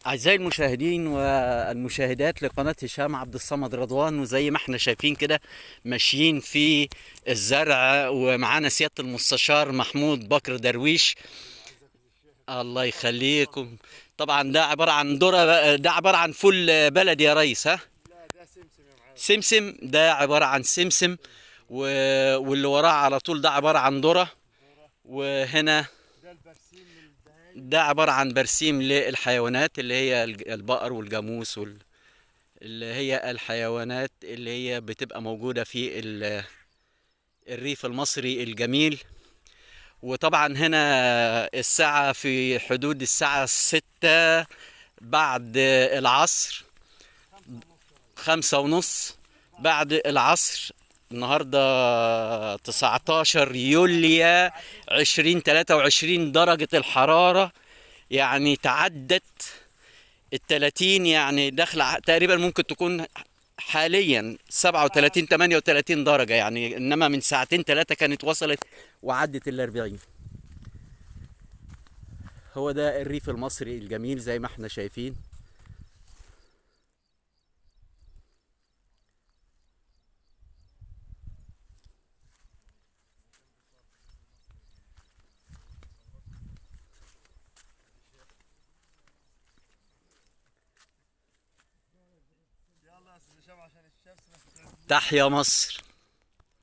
أعزائي المشاهدين والمشاهدات لقناة هشام عبد الصمد رضوان، وزي ما احنا شايفين كده ماشيين في الزرع ومعانا سيادة المستشار محمود بكر درويش. الله يخليكم. طبعا ده عبارة عن ذرة، ده عبارة عن فول بلدي يا ريس. ها؟ لا ده سمسم يا معلم. سمسم، ده عبارة عن سمسم، واللي وراه على طول ده عبارة عن ذرة، وهنا ده البرسيم للبهايم. ده عبارة عن برسيم للحيوانات اللي هي البقر والجاموس اللي هي الحيوانات اللي هي بتبقى موجودة في الريف المصري الجميل. وطبعا هنا الساعة في حدود الساعة 6 بعد العصر، 5:30 بعد العصر. النهاردة 19 يوليو 2023، درجة الحرارة يعني تعدت 30، يعني داخلة تقريبا ممكن تكون حاليا 37 38 درجة يعني، إنما من ساعتين 3 كانت وصلت وعدت 40. هو ده الريف المصري الجميل زي ما احنا شايفين. يلا يا استاذ هشام عشان الشمس ما تتعبنيش. تحيا مصر.